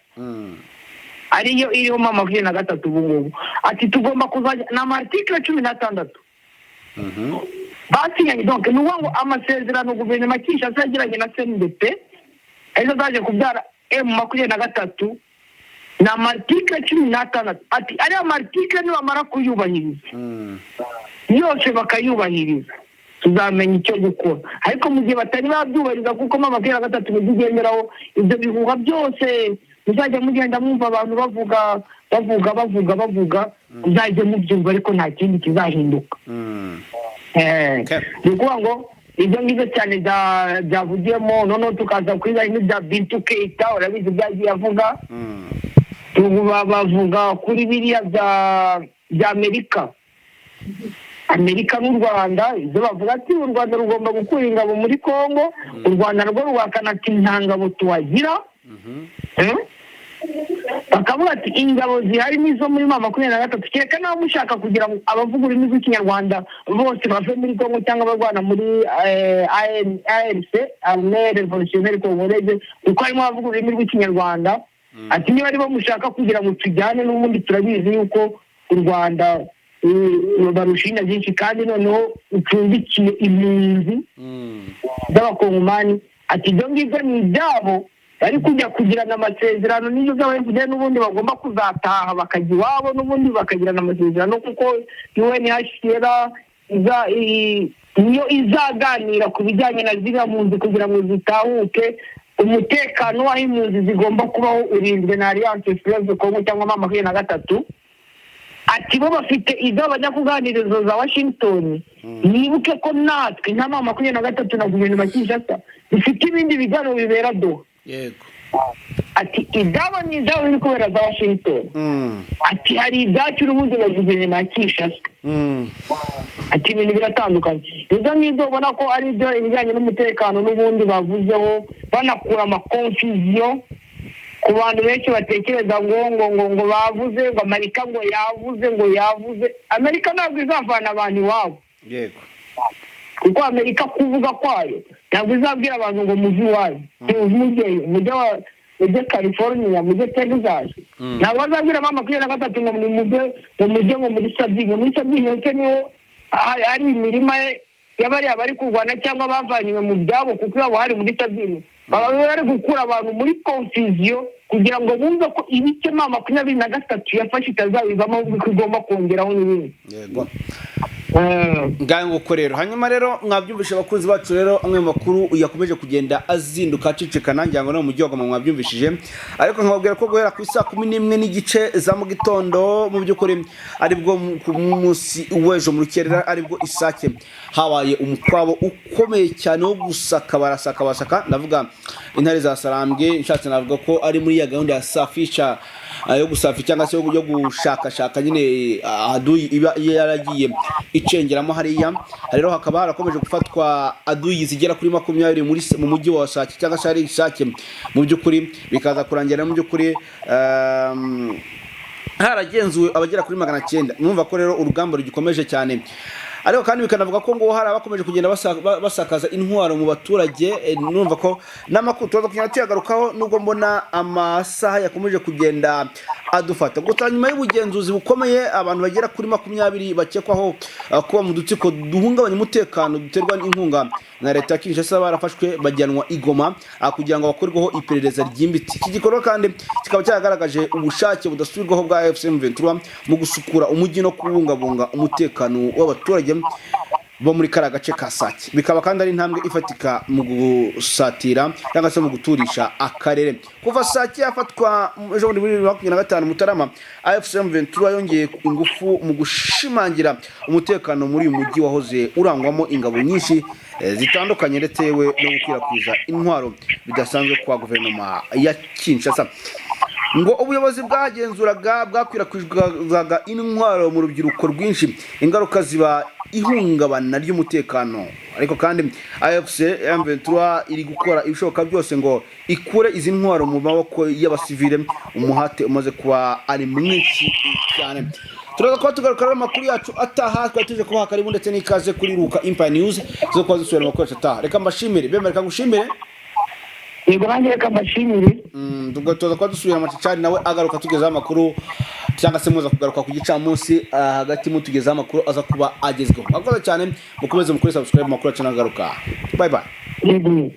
ariyo iriho M23 ubu ngubu. Ati tugomba kuzajya ni ama article 16 basinyanye. Donc ni ukuvuga ngo amasezerano guverinoma ya Kinshasa yagiranye na CNDP, arizo zaje kubyara M23, ni ama article 16. Ati ariya ma article nibamara kuyubahiriza yose, bakayubahiriza, tuzamenya icyo gukora. Ariko mu gihe batari babyubahiriza, kuko M23 nibyo igenderaho, ibyo bihuha byose muzajya mugenda mwumva abantu bavuga, bavuga, bavuga, bavuga, muzajya mubyumva, ariko nta kindi kizahinduka. Ni ukuvuga ngo ibyo ngibyo cyane byavugiyemo. Noneho tukaza kuri bya bya Bintu Keita, urabizi byagiye avuga. Bavuga kuri biriya bya Amerika n'u Rwanda, ibyo bavuga ati u Rwanda rugomba gukura ingabo muri Congo, u Rwanda rwo ruhakana ati nta ngabo tuhagira. Bakavuga ati ingabo zihari nizo muri M23, kereka niba mushaka kugira ngo abavuga ururimi rw'Ikinyarwanda bose bave muri Congo cyangwa abarwana muri ARC, Armée Révolutionnaire Congolaise, kuko harimo abavuga ururimi rw'Ikinyarwanda. Ati niba aribo mushaka kugira ngo tujyane, n'ubundi turabizi yuko u Rwanda barushinja byinshi, kandi noneho ucumbikiye impunzi z'Abakongomani. Ati ibyo ngibyo ni ibyabo, bari kujya kugirana amasezerano n'ibyo by'aba FDLR, n'ubundi bagomba kuzataha bakajya iwabo, n'ubundi bakagirana amasezerano, kuko UNHCR niyo izaganira ku bijyanye na ziriya mpunzi kugira ngo zitahuke. Umutekano w'aho impunzi zigomba kubaho urinzwe na Alliance Fleuve Congo cyangwa M23. Ati bo bafite ibyo bajya kuganiriza za Washington, mwibuke ko natwe nka M23 na guverinoma ya Kinshasa dufite ibindi biganiro bibera Doha. Ati ibyabo ni ibyabo biri kubera za Washington. Ati hari ibyacu n'ubundi na guverinoma ya Kinshasa. Ati ibintu biratandukanye. Ibyo ngibyo ubona ko ari byo ibijyanye n'umutekano n'ubundi bavuzeho, banakura ama confusion ku bantu benshi batekereza ngo bavuze ngo Amerika ngo yavuze, ngo yavuze. Amerika ntabwo izavana abantu iwabo, kuko Amerika kuvuga kwayo ntabwo izabwira abantu ngo muve iwanyu, mujyeyo mujye. Mujye California, mujye Texas. Ntabwo bazabwira M23 ngo nimujye, ngo mujye ngo muri Sabyinyo. Muri Sabyinyo se niho hari imirima y'abariya bari kurwana cyangwa bavanywe mu byabo, kuko iwabo hari muri Sabyinyo? Baba bari gukura abantu muri confusion kugira ngo bumve ko ibice M23 yafashe itazabivamo, ahubwo ko igomba kongeraho n'ibindi. Ngahe nguko rero. Hanyuma rero mwabyumvise, abakunzi bacu, rero amwe mu makuru yakomeje kugenda azinduka acicikana, ngira ngo no mu mujyi wa Goma mwabyumvishije. Ariko nkababwira ko guhera ku isaa 11:30 za mu gitondo, mu by'ukuri aribwo ku munsi w'ejo mu rukerera, aribwo isake habaye umukwabo ukomeye cyane wo gusaka. Barasaka, basaka, ndavuga intare za Sarambwe. Nshatse navuga ko ari muri ya gahunda ya safisha, yo gusafi cyangwa se yo gushakashaka nyine aduyi iba yaragiye icengeramo hariya. Rero hakaba harakomeje gufatwa aduyi zigera kuri 20 mu mujyi wa Sake cyangwa se hari Sake. Mu by'ukuri bikaza kurangira mu by'ukuri haragenzuwe abagera kuri 900. Mwumva ko rero urugamba rugikomeje cyane. Ariko kandi bikanavuga ko ngo hari abakomeje kugenda basakaza intwaro mu baturage. Numva ko n'amakuru turaza kugenda tuyagarukaho, nubwo mbona amasaha yakomeje kugenda adufata. Gusa nyuma y'ubugenzuzi bukomeye, abantu bagera kuri 20 bakekwaho kuba mu dutsiko duhungabanya umutekano duterwa inkunga na leta ya Kinshasa barafashwe, bajyanwa i Goma kugira ngo bakorweho iperereza ryimbitse. Iki gikorwa kandi kikaba cyagaragaje ubushake budasubirwaho bwa AFC M23 mu gusukura umujyi no kubungabunga umutekano w'abaturage bo muri kariya gace ka Sake. Bikaba kandi ari intambwe ifatika mu gusatira cyangwa se mu guturisha akarere. Kuva Sake yafatwa ejo bundi muri 2025 Mutarama, AFC M23 yongeye ingufu mu gushimangira umutekano muri uyu mujyi wahoze urangwamo ingabo nyinshi zitandukanye, ndetse yewe no gukwirakwiza intwaro bidasanzwe kwa guverinoma ya Kinshasa. Ngo ubuyobozi bwagenzuraga bwakwirakwizaga intwaro mu rubyiruko rwinshi, ingaruka ziba ihungabana ry'umutekano. Ariko kandi AFC M23 iri gukora ibishoboka byose ngo ikure izi ntwaro mu maboko y'abasivile. Umuhate umaze kuba ari mwinshi cyane. Turaza kuba tugaruka rero amakuru yacu ataha. Twari tuje kubaha karibu ndetse n'ikaze kuri Ruka Empire News zo kuba dusubira amakuru yacu ataha. Reka mbashimire bemere, reka ngushimire. Yego, nanjye reka mbashimire. Ubwo tuza kuba dusubira, Amacicari nawe agaruka tugezaho amakuru, cyangwa se muza kugaruka ku gicamunsi hagati mutugezaho amakuru aza kuba agezweho. Mwakoze cyane, mukomeze mukore subscribe, amakuru yacu nagaruka. Bye bye. Yego.